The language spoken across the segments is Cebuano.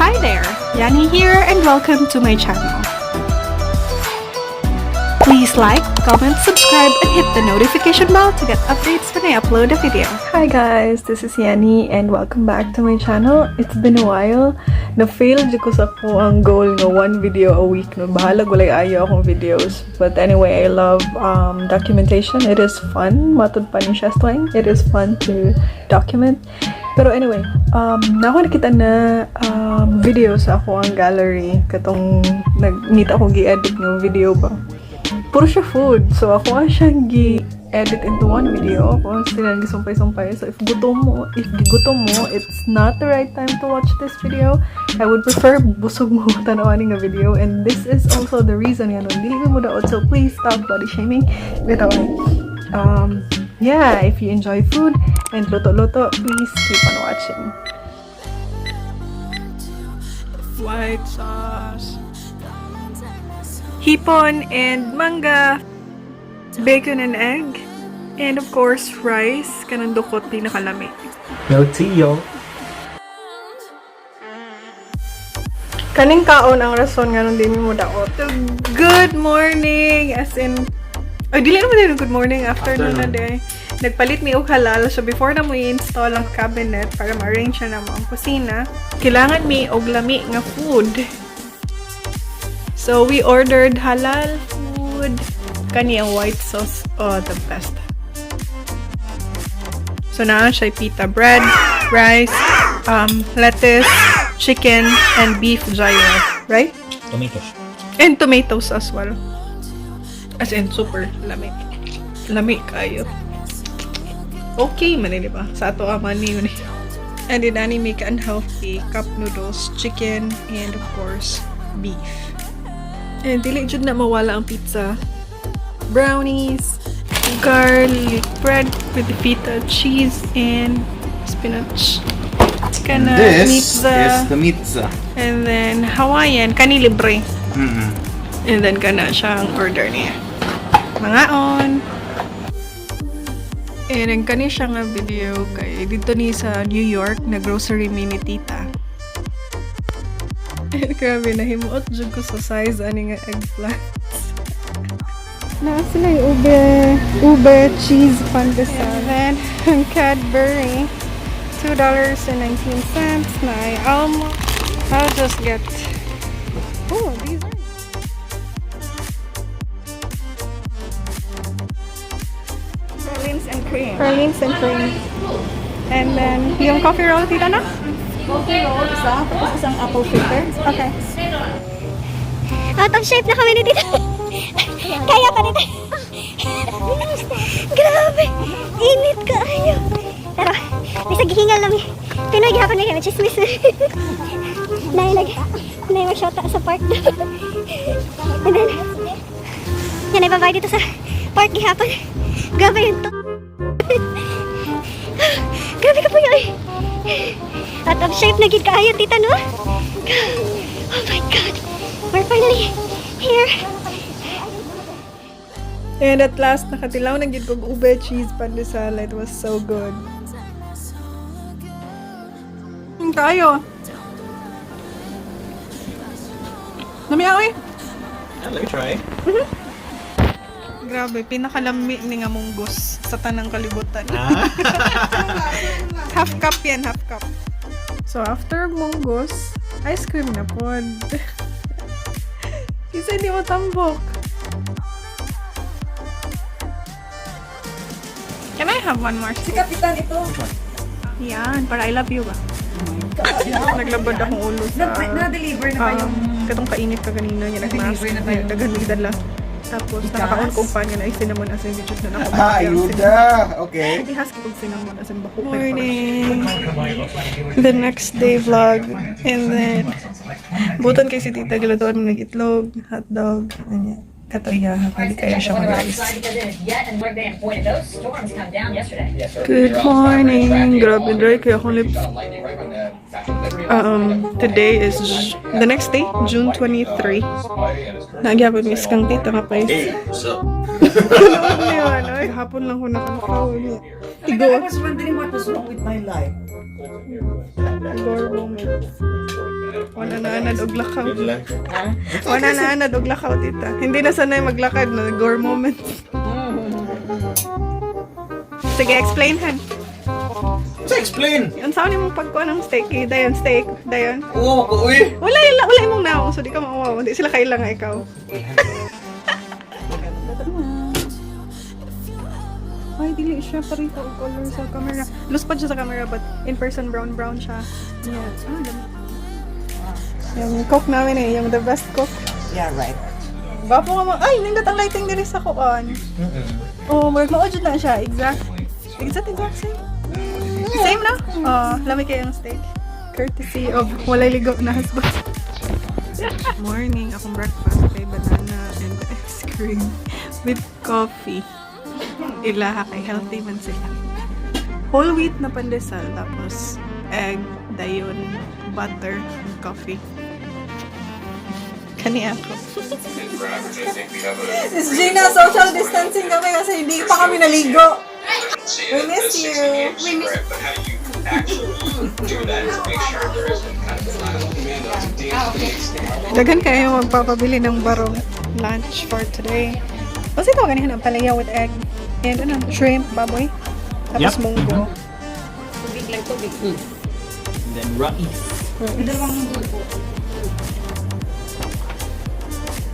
Hi there! Yani here and welcome to my channel. Please like, comment, subscribe, and hit the notification bell to get updates when I upload a video. Hi guys, this is Yani and welcome back to my channel. It's been a while. Na-fail jud ko sa akoang goal nga one video a week. No, bahala walay ayo akong videos. But anyway, I love documentation. It is fun. Matud pa ni siya. It is fun to document. Pero anyway, na ako nakita na video sa akoang gallery katong nag-meet ako gi-edit nga video ba. Puro siya food. So ako ang siyang gi-edit into one video. Ako ang silang gisumpay-sumpay. So if gigutom mo, it's not the right time to watch this video. I would prefer busog mo tan-awan nga video. And this is also the reason nga dili mo daot. So please stop body shaming. Bitaw. Yeah, if you enjoy food and luto-luto, please keep on watching. White sauce. Hipon and mangga, bacon and egg, and of course rice, kanang dukot pinakalami. Milk tea, yo. Kaning kaon ang rason nga nung di mo daot. Good morning! As in, ay, dili naman din good morning, afternoon na day. Nagpalit mi og halal. So before na mo i-install ang cabinet para ma-arrange na mo ang kusina, kailangan mi og lami nga food. So we ordered halal food. Kani ang white sauce, oh, the best. So naa siya pita bread, rice, lettuce, chicken, and beef gyro, right? Tomatoes. And tomatoes as well. As in, super lami. Lami kayo. Okay man eh, di ba? Sa ato ang money yun eh. And then, ani make unhealthy cup noodles, chicken, and of course, beef. And dili jud na mawala ang pizza. Brownies, garlic bread with the feta cheese and spinach. Kana This pizza. Is the pizza. And then Hawaiian, kani libre. And then kana siya ang order niya. Mangaon. And ang kani siya nga video kay dito ni sa New York na grocery mi ni tita. And grabe, nahimuot jud ko sa size ani nga eggplants. Na sila yung ube cheese pandesal. And then ang Cadbury, $2.19 na ay almond. I'll just get, oh, these are Pralines and cream. Pralines and cream. And then, yung coffee roll, tita na? Coffee roll, isa, tapos isang apple fritter. Okay. Out of shape na kami ni Tita. Kaya pa nito. Grabe. Init kaayo. Pero, bisag gihingal lang eh. Pinoy gihapon na kami chismis. Nay magshota sa park. And then, yan ay babae dito sa park gihapon. Grabe yun to. Grabe ka po yun. Out of shape na gid kaayo, tita, no? Oh my God. We're finally here. And at last, nakatilaw na gid kog ube cheese pandesal. It was so good. Kayo. Lami ako eh. Yeah, let me try. Grabe, pinakalami ni nga munggos sa tanang kalibutan. Half cup yan, half cup. So after munggos, ice cream na pod. Kasi hindi mo tambok. Can I have one more? Si Kapitan ito. Yan, para I love you ba? Naglabad akong ulo sa Na-deliver na ba yung katong kainit ka kanina niya nag-mask. Na-deliver na ba yung Daghan dala. Tapos nakakaon kong pan nga na cinnamon as in legit na nako. Ah, ayuda. Okay. Ihas ko cinnamon as in bako. Morning. The next day vlog. And then butan kay si tita gilutuan mo ng itlog, hotdog, ano. Katoya, pwede kayo siya mag-rice. Good morning! Grabe, dry kaya akong lips. Today is the next day, June 23. Nagyapon miss kang tita nga pa. Hey, what's up? Hapon lang ko nakalakaw niya. I was wondering what was wrong with my life. Gore moments. Wala na anad og lakaw. Good luck. Wala na anad og lakaw, Tita. Hindi na sanay maglakad na gore moments. Sige, explain, han. So explain. Unsa ni mong pagkuha ng steak? Eh, dayon steak, dayon. Oo, ko uy. Wala wala, wala imong naong, so di ka mauwaw. Hindi sila kailangan ikaw. Ay, dili siya parito og color sa camera. Luspad siya sa camera, but in person, brown brown siya. Yeah. Ah, ganun. Yung cook namin eh, yung the best cook. Yeah, right. Gwapo nga mo. Ay, nindot ang lighting diri sa kuan. Oh, murag mao jud na siya. Exact. Exact, exact same. Same na? Oh, lami kayo ang steak. Courtesy of walay ligo na husband. Morning, akong breakfast kay banana and ice cream with coffee. Ilaha kay healthy man sila. Whole wheat na pandesal, tapos egg, dayon, butter, and coffee. Kani ako. Miss Gina, social distancing kami kasi hindi pa kami naligo. We miss you. We miss Daghan kayo magpapabili ng barong lunch for today. Kasi ito ganihan ang palaya with egg and ano, shrimp, baboy. Tapos munggo. And then rice.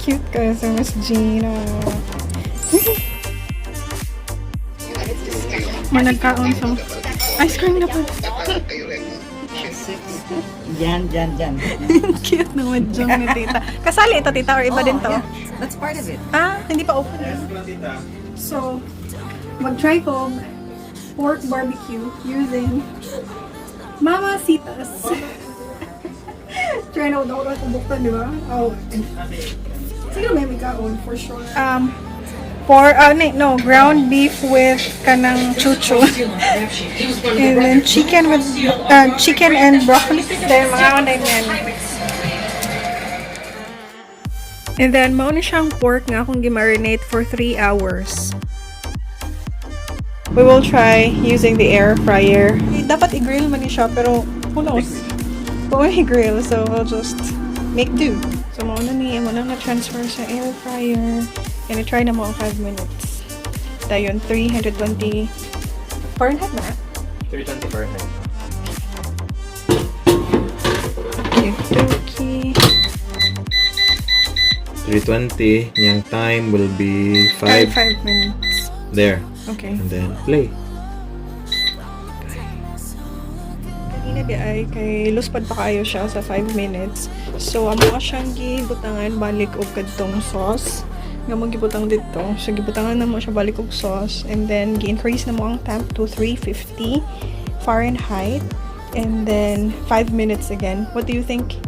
Cute kayo si Miss Gina. Managkaon sa ice cream na pa. Yan, yan, yan. Cute naman dyan ni Tita. Kasali ito, Tita, or iba din to? Oh, Yeah, that's part of it. Ah, hindi pa open. So, mag-try ko pork barbecue using Mama Sita's. Try na ako ako buktan, di ba? Oh. Siguro may kaon for sure. For, no, ground beef with kanang chuchu. And then chicken with, chicken and broccoli. Then, mga online yan. And then, mauna siyang pork nga akong gimarinate for 3 hours. We will try using the air fryer. Dapat i-grill man ni siya, pero who knows? Kung i-grill, so we'll just make do. So, mauna ni, mauna na transfer sa air fryer. And i-try na mo ang 5 minutes. Dayon, 320 Fahrenheit ba na? 320 Fahrenheit. Okey-dokey. 320, niyang time will be 5 5 minutes. there. Okay. And then play. Kanina di ay kay luspad pa kayo siya sa 5 minutes. So amo ka siyang gibutangan balik og kadtong sauce nga mo gibutang dito. So gibutangan na mo siya balik og sauce and then gi-increase na mo ang temp to 350 Fahrenheit and then 5 minutes again. What do you think?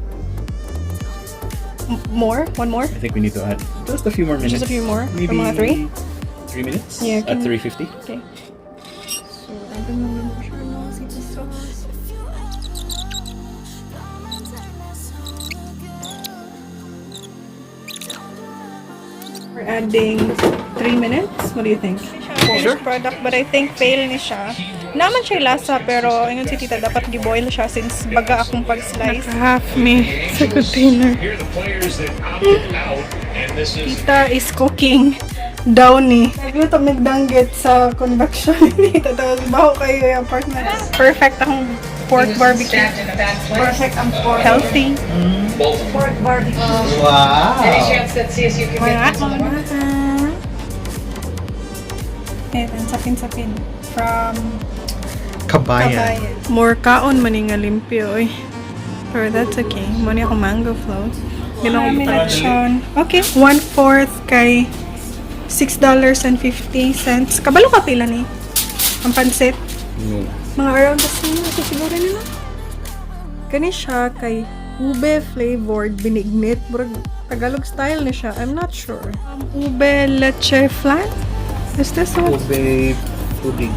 More? One more? I think we need to add just a few more minutes. Just a few more? Maybe Mga three? 3 minutes? Yeah, At 350? Okay. So, add na mo siya no, sa sauce. We're adding 3 minutes. What do you think? Sure. Product, but I think fail ni siya. Naman siya lasa, pero ingon si Tita, dapat giboil siya since baga akong pag-slice. Half me sa container. Here are the players that opted out, and this is Tita is cooking downy. Nagluto nagdanggit sa convection ni Tita. Tapos baho kayo yung apartment. Perfect akong pork barbecue. Perfect ang pork. Healthy. Pork barbecue. Wow! Any chance that CSU can Mga get this one? And sapin-sapin from Kabayan. Kabayan. More kaon man nga limpyo oy. Pero that's okay. Mo ni ako mango float. Ginawa ko lechon. Okay, 1/4 kay $6.50. Kabalo ka pila ni? Ang pansit. No. Mga around the same na siguro nila. Kani siya kay ube flavored binignit. Murag Tagalog style ni siya. I'm not sure. Ube leche flan? Is this what? Ube pudding.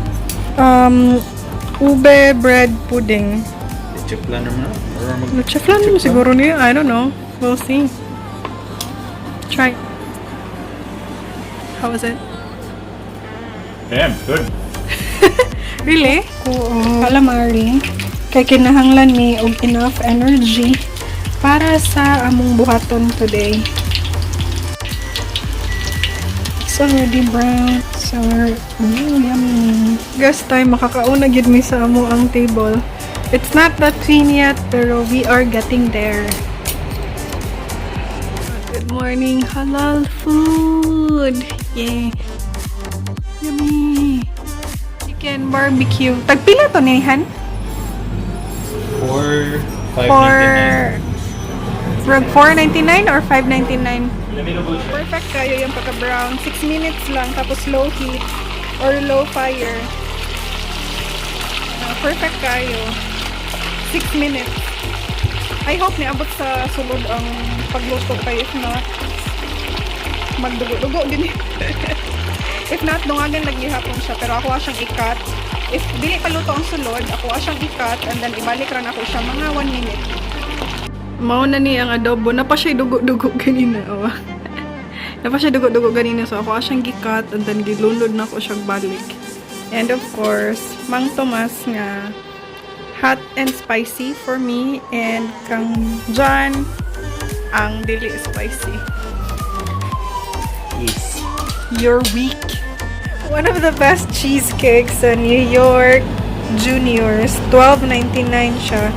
Ube bread pudding. Leche flan naman. Or Leche flan mo siguro niya. I don't know. We'll see. Try. How was it? Damn, good. Really? Calamari. Kay kinahanglan mi og enough energy para sa among buhaton today. It's already brown. So, yummy. Guess time, makakauna gyud mi sa among table. It's not that clean yet, pero we are getting there. Good morning, halal food! Yay! Yummy! Chicken barbecue. Tagpila to ni Han? 4, 5, For 4.99 or 5.99? Perfect kaayo yung pagka-brown. 6 minutes lang, tapos low heat or low fire. Ah, perfect kaayo. 6 minutes. I hope niabot sa sulod ang pagluto kay if not, magdugo-dugo din. If not, dungagan lagi hapon siya. Pero ako siyang i-cut. If dili pa luto ang sulod, ako siyang i-cut and then ibalik ra nako siya mga 1 minute. Mao na ni ang adobo. Naa pa siya dugo-dugo ganina. Oh. Naa pa siya dugo-dugo ganina. So ako siyang gi-cut and then gilunod na ko siya balik. And of course, Mang Tomas nga hot and spicy for me and kang John ang dili spicy. Yes. You're weak. One of the best cheesecakes sa New York, Juniors. 12.99 siya.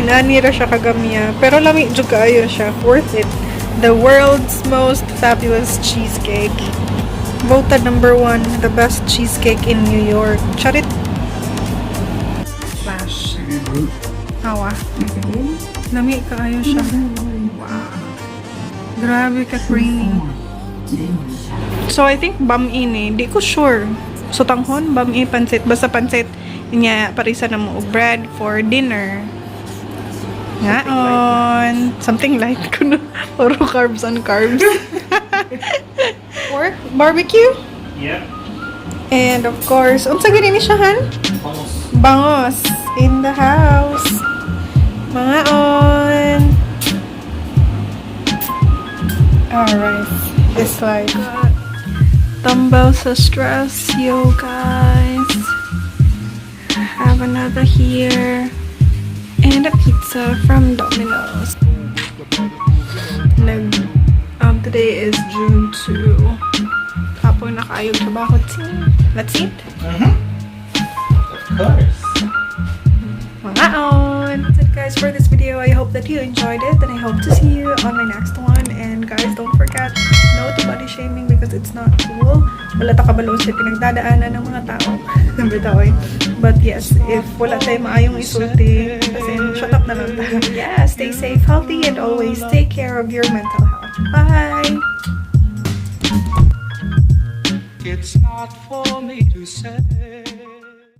Inani ra siya kagamya. Pero lami jud kaayo siya. Worth it. The world's most fabulous cheesecake. Voted number one, the best cheesecake in New York. Charit. Flash. Awa. Lami kaayo siya. Wow. Grabe ka creamy. So I think bami ni, di ko sure. So tanghon, bami, pansit, basta pansit niya parisa na mo og bread for dinner. Ngaon, something light kuno. Puro carbs on carbs. Pork barbecue and of course, unsa gani ni siya, Han? Almost. Bangos in the house. Mangaon. Alright, this life. Tambal sa stress, yo guys. Have another here. And a pizza from Domino's. Today is June 2. Kapoy na kaayo trabaho team. Let's eat. Of course. Mangaon! That's it, guys, for this video. I hope that you enjoyed it and I hope to see you on my next one. And guys, don't forget, no to body shaming because it's not cool. Wala ta kabalo sa pinagdadaanan ng mga tao. Bitaw eh. But yes, if wala tayo maayong isulti, kasi shut up na lang ta. Yeah, stay safe, healthy, and always take care of your mental health. Bye! It's not for me to say.